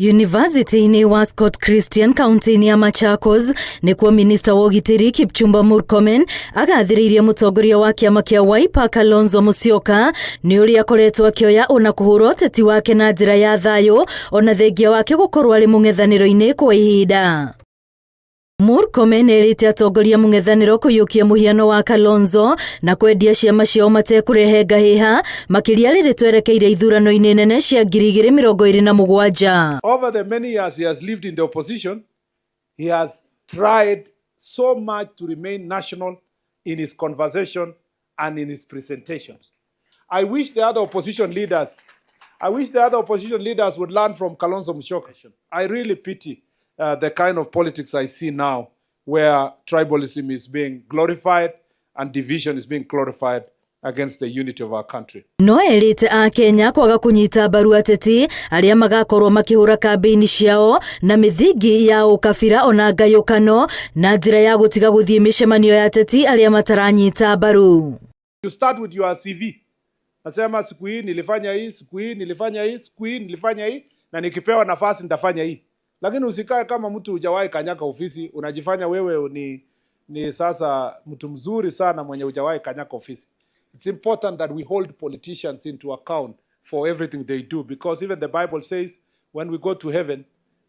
University-inĩ wa Scott Christian kaunti-inĩ ya Machakos nĩkuo minista wa ũgitĩri Kipchumba Murkomen agathĩrĩirie mũtongoria wa kĩama kĩa Wiper Kalonzo Musyoka nĩ ũrĩa akoretwo akĩoya ona kũhũra ũteti wake na njĩra ya thayũ ona thengia wake gũkorwo arĩ mũng'ethanĩro-inĩ kwa ihinda. Murkomen erĩte atongoria mũng'ethanĩro kũiyũkia mũhiano wa Kalonzo na kwendia ciama ciao matekũrehe ngahĩha makĩria rĩrĩ twerekeire ithurano-inĩ nene cia 2027. Over the many years he has lived in the opposition, he has tried so much to remain national in his conversation and in his presentations. I wish the other opposition leaders, I wish the other opposition leaders would learn from Kalonzo Musyoka. I really pity the kind of politics I see now, where tribalism is being glorified and division is being glorified against the unity of our country. No erĩte a Kenya kwaga kũnyita mbaru ateti arĩa magakorwo makĩhũra kambĩini ciao na mĩthingi ya ũkabira ona ngayũkano na njĩra ya gũtiga gũthiĩ mĩcemanio ya ateti arĩa mataranyita mbaru. You start with your CV. Nasema siku hii nilifanya hii, siku hii nilifanya hii, siku hii nilifanya hii, na nikipewa nafasi nitafanya hii. Lakini usikae kama mtu hujawahi kanyaka ofisi, unajifanya wewe ni sasa mtu mzuri sana mwenye hujawahi kanyaka ofisi. It's important that we hold politicians into account for everything they do, because even the Bible says when we go to heaven,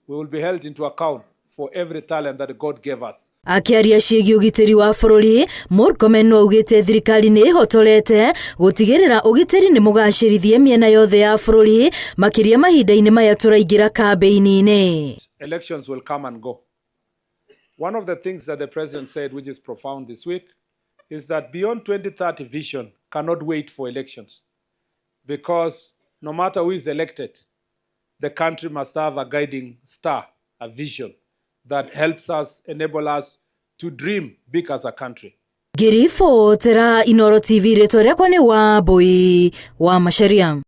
we will be held into account for every talent that God gave us. Akĩaria ciĩgiĩ ũgitĩri wa bũrũri, Murkomen no augĩte thirikari nĩ ĩhotorete gũtigĩrĩra ũgitĩri nĩ mũgacĩrithie mĩena yothe ya bũrũri makĩria mahinda-inĩ maya tũraingĩra kambĩini-inĩ. Elections will come and go. One of the things that the president said, which is profound this week, is that Beyond 2030 vision cannot wait for elections, because no matter who is elected, the country must have a guiding star, a vision that helps us, enable us to dream big as a country. Ngĩribotera Inooro TV, rĩtwa rĩakwa nĩ Wambui wa Macharia.